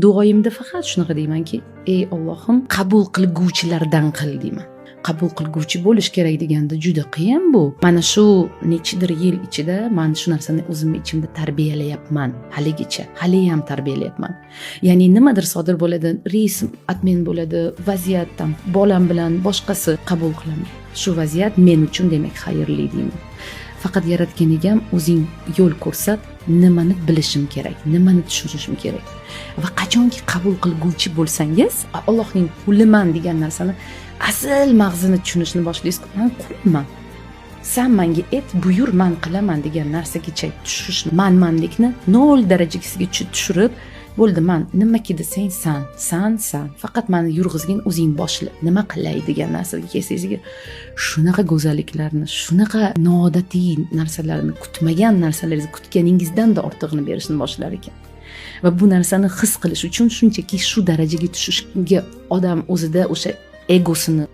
Duoyimda faqat shunaqa deymanki: "Ey Ollohim, qabul qilguvchilardan qil", deyman. Qabul qilguvchi bo'lish kerak deganda juda qiyin bu. Mana shu nechidir yil ichida man shu narsani o'zimni ichimda tarbiyalayapman, haligacha, haliyam tarbiyalayapman. Ya'ni nimadir sodir bo'ladi, reys отмен bo'ladi, vaziyat там bolam bilan, boshqasi, qabul qilaman. Shu vaziyat men uchun, demak, xayrli deyman. Faqat Yaratgan Egam, o'zing yo'l ko'rsat, nimani bilishim kerak, nimani tushunishim kerak. Va qachonki qabul qilguvchi bo'lsangiz, Allohning quliman degan narsani asl mag'zini tushunishni boshlaysiz. Man qulman, san manga ayt, buyur, man qilaman degan narsagacha tushish, manmanlikni nol darajasiga tushirib, bo'ldi, man nimaki desang, san san san faqat mani yurg'izgin, o'zing boshla, nima qilay degan narsaga kelsangiz, shunaqa go'zalliklarni, shunaqa noodatiy narsalarni, kutmagan narsalaringizni kutganingizdan-da ortig'ini berishni boshlar ekan. Va bu narsani his qilish uchun shunchaki shu darajaga tushishga odam o'zida o'sha egosini